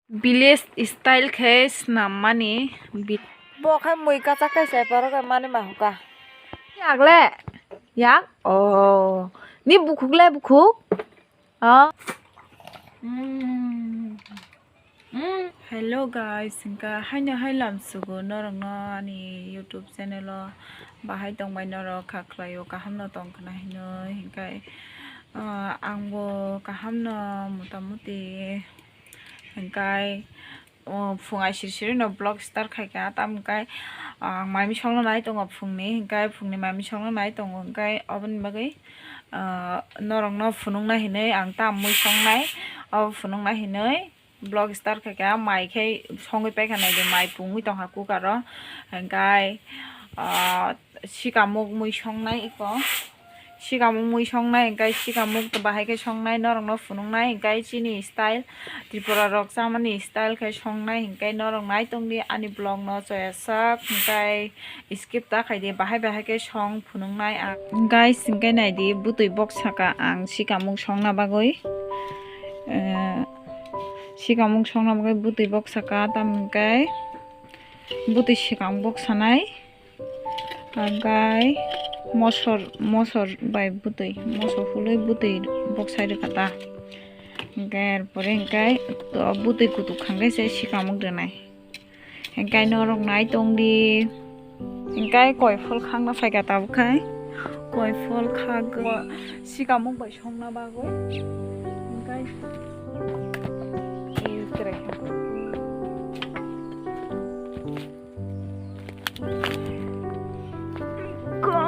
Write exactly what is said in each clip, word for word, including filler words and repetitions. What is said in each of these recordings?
Village style khe swnam mani bit. Bo khe mui kachak khe se paro khe mani ma huka. Yak le? Yak? Oh. Ni bukhuk le bukhuk? Oh. Mm. Mm. Hello guys, hingka haino hai lamsugo norokno ani YouTube channel o bahai tongbai norok kha khlaio kaham no tong khna hinoi hingkai, ah, ang bo kaham no motamuti hingkai, oh, phung aisir siri no vlog start khaika tamo hingkai, ah, mai misong no nai tongo phungni hingkai phungni mai misong no nai tongo hingkai oboni bagwi, ah, norok no phunukna hinoi ang tamo mui songnai obo phunukna hinoi. Vlog start khaikha, mai khe songwi paikha naidi, mai pungwi tongkha cooker o, hingkai, ah, sikamuk mui songnai eko, sikamuk mui songnai, hingkai sikamuk bahai khe songnai, norokno phunuknai, hingkai chini style, Tripura rok chamani style khe songnai, hingkai norok nai tongdi ani vlog no choya sak, hingkai skip ta khaidi, bahai bahai khe song phunuknai ang. Guys, hingkai naidi, bwtwi bok saka ang sikamung songna bagwi. Eh, sikamung songna bagwi bwtwi bok saka, tamo hingkai bwtwi sikang bok sanai. Hingkai mosor, mosor bai bwtwi, mosor hului bwtwi bok sai rwkha ta. Hingkai er pore hingkai bwtwi kutuk hangkai se sikamung rwnai. Hingkai norok nai tongdi. Hingkai koi phol khangna phaikha tabuk khai. Koi phol khagwi sikamung bai songna bagwi. Hingkai. Ko.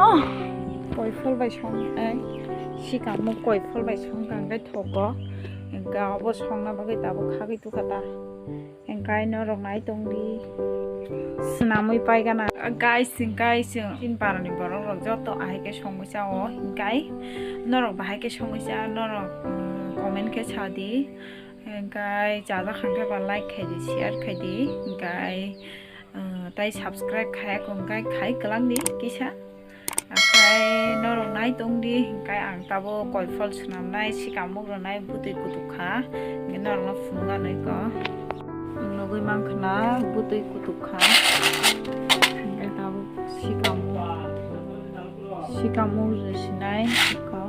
Koi phol bai song, eh, sikamung koi phol bai song kha hingkai thogo. Hingkai obo songna bagwi tabuk khagwi tukha ta. Hingkai norok nai tongdi. Swnamwi paigana. Guys, hingkai chwng chini parani borok rok joto ahai khe songwi chao. Hingkai norok bahai khe songwi cha, norok, mm, comment khe sadi. Hingkai chajak hangkhe ba like khaidi, share khaidi. Hingkai, mm, tai subscribe khaya kho hingkai khai kwlangdi kisa. Akhai norok nai tongdi, hingkai ang tabuk koi phol swnamnai, sikamuk rwnai, bwtwi kutuk kha, hingke norokno phunuk anw iko. Nugui mankha na bwtwi kutuk kha, hingke tabuk sikamuk, sikamuk rwsinai iko.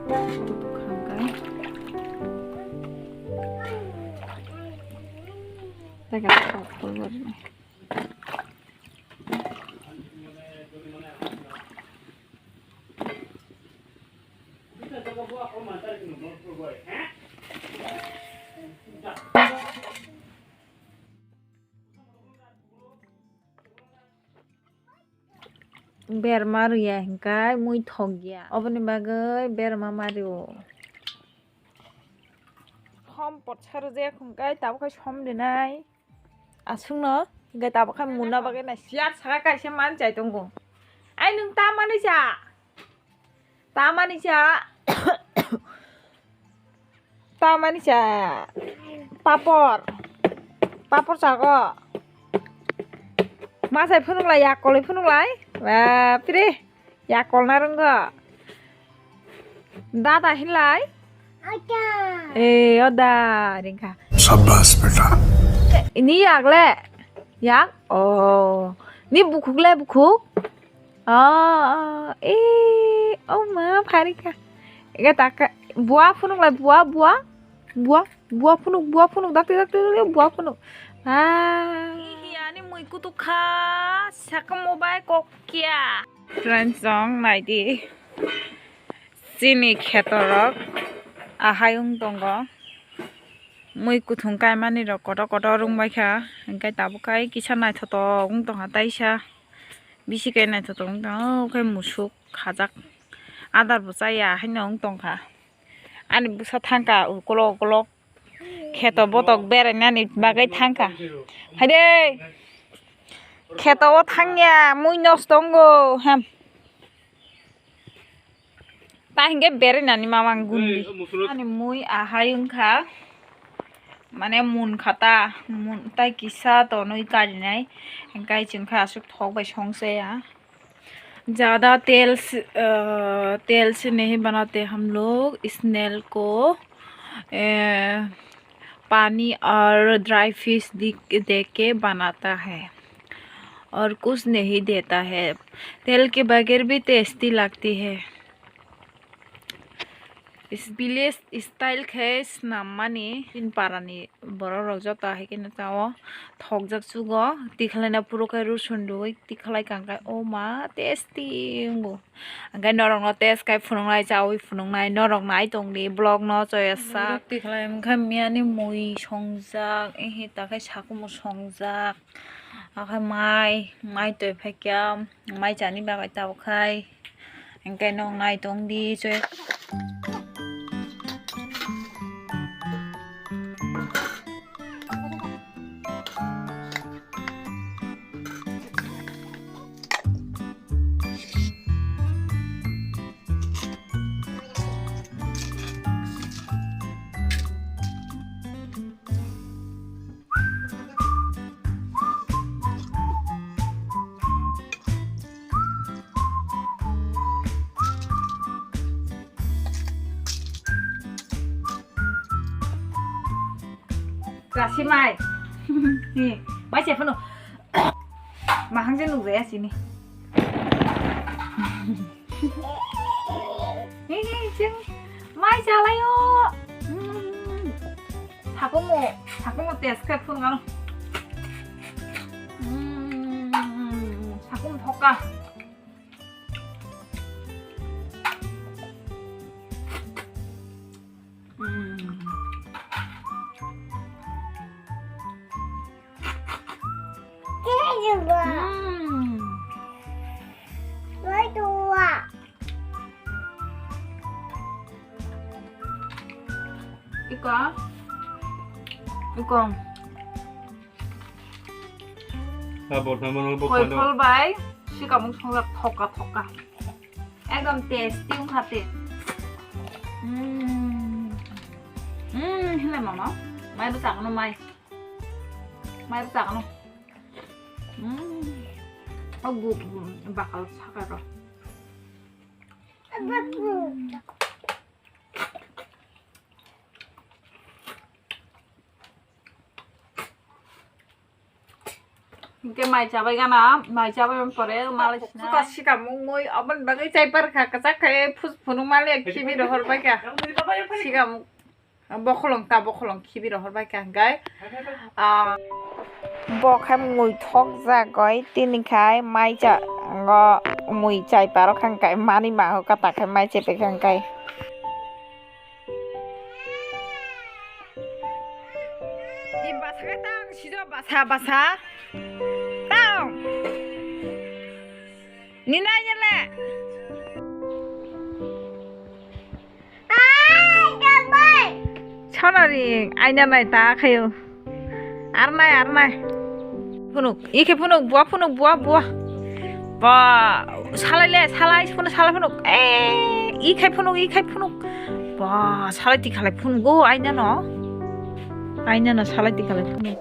Kutuk kha hingke. Tei kaisa kok phul rwnai. Berma rwya hingkhe mui thok ya, oboni bagwi berma mario. Som potsa rwjak hingkhe tabukhe som rinai. Aswkno hingkhe tabukhe muna bagwi nai siyar saka kaisa manchai tongo. Ai nwng ta manwi cha? Ta manwi cha? Ta manwi cha? Papor. Papor chago. Machai phunuk lai, yak kolwi phunuk lai. Bapre. Yak kolna rwngkha. Dada hinlai? Oda. Eh, oda ringkha. Sabbas beta. Ini yak le? Yak? Oh. Ni bukhuk le bukhuk? Oh, oh. Eh, oh ma, pharikha. Ega taka. Bua phunuk lai, bua, bua. Bua, bua phunuk, bua phunuk, dakti, dakti, dakti, bua phunuk. Ah. Ani mui kutuk kha, saka mobile kok kia. Friends, jong naidi. Chini khetorok ahai wng tongo. Mui kuthung kaimani rok kotor kotor wng bai kha. Hingke tabuk kai kisa naithotok wng tongkha taisa. Bisi kai naithotok wng tongo, o khe musuk khajak. Adar bo chaya haino wng tongkha. Ani bwsa thangkha ukolok ukolok. Kheto botok berainani bagwi thangkha. Haide. Kheto o thangya, mui nosto wngo, hem. Ta hingke berainani mamang gundi. Ani mui ahai wngkha. Mane munkha ta, mun, tai kisa tonwi karinai. Hingke chwngkhe aswk thok bai songchaya. ज्यादा तेल से, अ, तेल से नहीं बनाते हम लोग, स्नेल को, ए, पानी और ड्राई फिश दि-, देके बनाता है और कुछ नहीं देता है। तेल के बगैर भी टेस्टी लगती है। Is village style khe swnam mani, chini para ni borok rok joto hai khe no chao, thokjak chugo, tikhalai na phuru khe rosun rwi tikhalai kang khe, o ma, tasty wngo. Hwnkhe norok no taste khai phunuknai, chaui phunuknai, norok nai tong di vlog no choya sak. Tikhalai wngkha miyani mui songjak, ehe ta khe sakumu songjak, akhe mai, mai toi phai khe, mai chani bagwi tabuk khai. Hwnkhe nwng nai tong di, choi. Kasi mai. Ni, mai se phano. Mahang je nukjaya sini. Hei, hei, jeng mai chalaio. Hmm. Sakumu, sakumu test khe phunukano. Hmm, sakumu thokka. Hmm. Hmm. Iko. Iko. Abo tamo no bo Koi kono. Phol bai sikamung songjak thokka thokka. Ekdom tasty wngkha te. Hmm. Hmm, hinlai mama. Mai bwsa kono mai. Mai bwsa kono. Hmm. O gu bakal sakaro. Hingke mai chabai gana, mai chabai pore malai sina. Suka sika mungmui, aboni bagwi chai par kha, kwchak khai phus phunuk mali khibi rohor bai kha. Sika mung, bokolong ta bokolong khibi rohor bai kha hingkai. Ah, bo khai mui thok jagoi tini khai mai cha, ngo mui chai paro kha hingkai mani ma ho kata khai mai chepe kha hingkai. Ni basa khe tang, sijo basa, basa. Tang. Ni nai ni le. Sonari, aina nai ta khayo. Ar nai, ar nai. Phunuk, ikhe phunuk, bua phunuk, bua, bua. Ba, salai le, salai, phunuk, salai phunuk. Eh, ikhai phunuk, ikhai phunuk. Ba, salai tikhalai phunuk go, aina no. Aina no salai tikhalai phunuk.